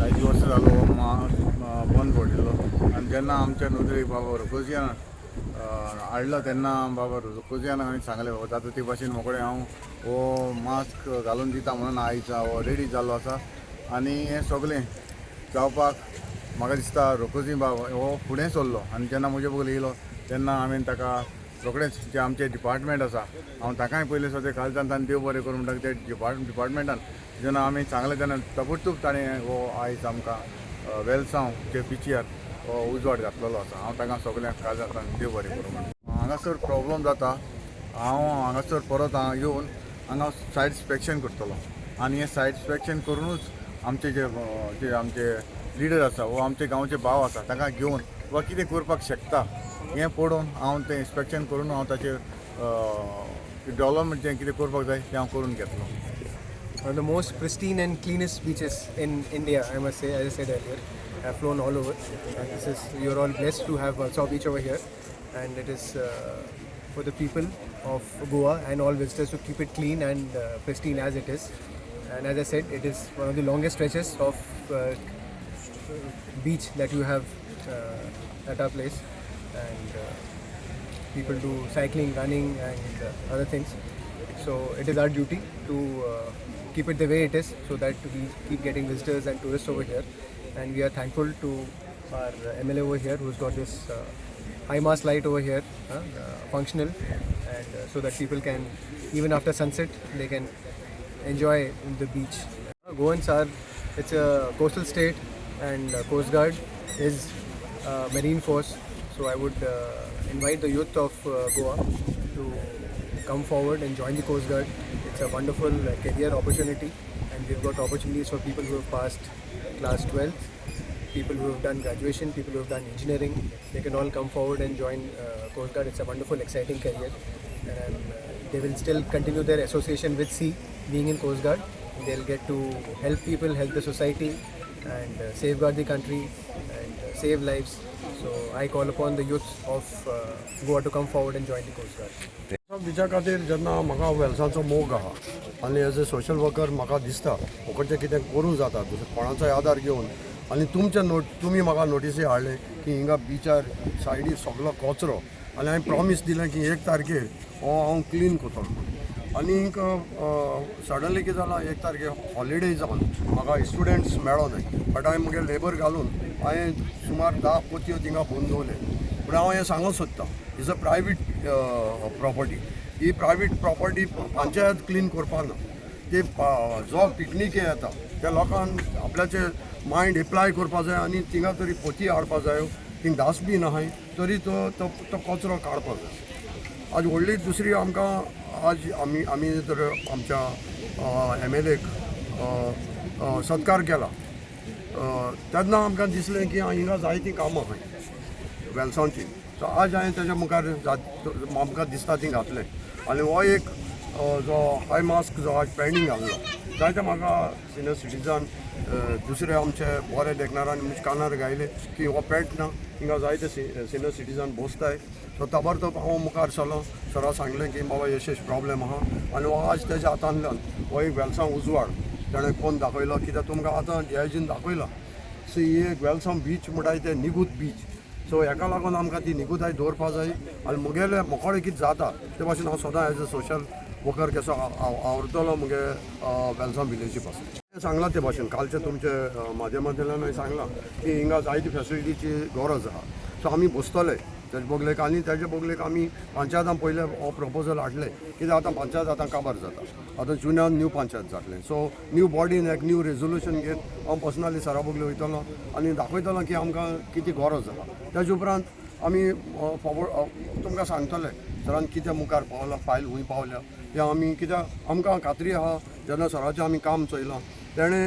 जायतीं वर्सां जालो हो बंद पडिल्लो आनी जेन्ना आमच्या नदरेक बाबा रोकोजियान हाडलो तेन्ना बाबा रोकोजियान हांवें सांगलें, बाबा जाता ते भाशेन मोकळें हांव हो मास्क घालून दिता म्हणून आयज हो रेडी जाल्लो आसा. आनी हें सगळें जावपाक म्हाका दिसता रोकोजी बाबा हो फुडें सरलो आनी जेन्ना म्हजे बगल येयलो तेन्ना हांवें ताका रोखडेंच जें आमचें डिपार्टमेंट आसा, हांव ताकाय पयलें सद्या कालच्यान ताणें देव बरें करूं म्हणटा. ते डिपार्टमेंटान जेन्ना आमी सांगलें तेन्ना ताबडतोब ताणें हो आयज आमकां वेलसांवचे बिचयार हो उजवाड घातलेलो आसा. हांव ताका सगल्यांक काळजांतल्यान देव बरें करूं म्हणटा. हांगासर प्रॉब्लम जाता. हांव हांगासर परत हांगा येवन हांगा सायट इन्स्पेक्शन करतलो आनी हें सायट इन्स्पेक्शन करुनूच आमचे जे जे आमचे लिडर आसा वो आमचे गांवचे भाव आसा, तांकां घेवन वा कितें करपाक शकता हें पळोवन हांव तें इन्स्पेक्शन करून हांव ताचेर डेवलपमेंट जें कितें करपाक जाय तें हांव करून घेतलो. One of the most pristine and cleanest beaches in India, I must say, as I said earlier. I've flown all over, and this is you're all blessed to have Velsao Beach over here, and it is for the people of Goa and all visitors to keep it clean and pristine as it is. And as I said, it is one of the longest stretches of beach that you have at our place, and people do cycling, running, and other things. So it is our duty to keep it the way it is so that we keep getting visitors and tourists over here. And we are thankful to our MLA over here who's got this high mast light over here functional, and so that people can, even after sunset, they can enjoy the beach. Goans are, it's a coastal state, and Coast Guard is marine force. So I would invite the youth of Goa to come forward and join the Coast Guard. It's a wonderful career opportunity, and we've got opportunities for people who have passed class 12th, people who have done graduation, people who have done engineering. They can all come forward and join Coast Guard. It's a wonderful, exciting career, and they will still continue their association with sea, being in Coast Guard. They'll get to help people, help the society, and safeguard the country and save lives. So I call upon the youth of Goa to come forward and join the Coast Guard. बिचा खातीर जेन्ना म्हाका वेलसाचो मोग आहा आनी as a social worker म्हाका दिसता फुकटचें कितें करूं जाता दुसरें कोणाचोय आदार घेवन. आनी तुमचे नोट तुमी म्हाका नोटीसी हाडले की हिंगा बिचार सायडीर सगलो कचरो आनी हांवें प्रॉमीस दिलें की 1 तारखेर हो हांव क्लीन करतलो. आनीक सडनली कितें जालां, 1 तारखेर हॉलिडे जावन म्हाका स्टुडंट्स मेळो नाय, बट हांवें मुगे लेबर घालून हांवें सुमार 10 पोतयो थिंगा भरून दवरले. पूण हांव हें सांगूंक सोदतां, is a private property. He private property panchayat clean करपा ना. ते जो पिकनीक येता त्या लोकांक आपल्याचे मायंड एप्लाय करपा जाय आनी थिंगा तरी पोती हाडपा जायो. थिंग डस्टबीन आहाय तरी तो तो तो कचरो काडपा जाय. आज व्हडली दुसरी आमकां आज आमी तर आमच्या एमएलएक सत्कार केला तेन्ना आमकां दिसलें की हिंगा जायतीं कामां आहाय वेलसांवची. सो आज हांवें तेज्या मुखार आमकां दिसता ती घातलें. आनी हो एक जो हाय मास्क जो आज पेंडींग आहलो, जायते म्हाका सिनियर सिटीजन, दुसरे आमचे बरे देखणारांनी म्हणजे कानार घायले की हो पेट ना, हिंगा जायते सिनियर सिटीजन बसताय. सो ताबडतोब हांव मुखार सरलो, सरा सांगलें की बाबा यश प्रॉब्लेम आहा. आनी हो आज तेज्या हातांतल्यान हो एक वेलसांव उजवाड ताणें कोण दाखयलो, कित्याक तुमकां आतां डीआयजीन दाखयला. सो ही एक वेलसांव बीच म्हणटाय ते निगूत बीच. सो हेका लागून आमकां ती निगुताय दवरपा जाय. आनी मुगेले मोकोळे कितें जाता ते भाशेन हांव सदां एज अ सोशल वर्कर कसो आवरतलो मुगे वेलसांव विलेजी पासून. सांगलां ते भाशेन कालचे तुमचे माध्यमांतल्यान हांवें सांगलां की हिंगा जायती फेसिलिटीची गरज आहा. सो आमी बसतले तेजे बगलेक आनी तेजे बगलेक आमी पंचायतान पयलें हो प्रपोजल हाडलें, कित्याक आतां पंचायत आतां काबार जाता, आतां जुन्यान न्यू पंचायत जातलें. सो न्यू बॉडीन एक न्यू रेजोल्युशन घेवन हांव पर्सनली सरा बगले वयतलो आनी दाखयतलो की आमकां कितें गरज आहा. तेजे उपरांत आमी फॉवर्ड तुमकां सांगतले सरान कितें मुखार पावला, फायल खंय पावल्या तें आमी. कित्याक आमकां खात्री आहा, जेन्ना सराचें आमी काम चोयलां, तेणें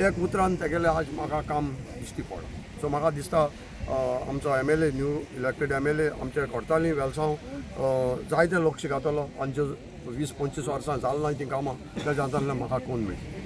एक उतरान तेगेलें आज म्हाका काम दिश्टी पडलां. सो म्हाका दिसता आमचो एमएलए, न्यू इलेक्टेड एमएलए आमचे करताली वेलसांव जायते लोक शिकतलो आनी जे 20-25 वर्सां जाल ना तीं कामां तेज्या हातांतल्यान म्हाका कोण मेळटली.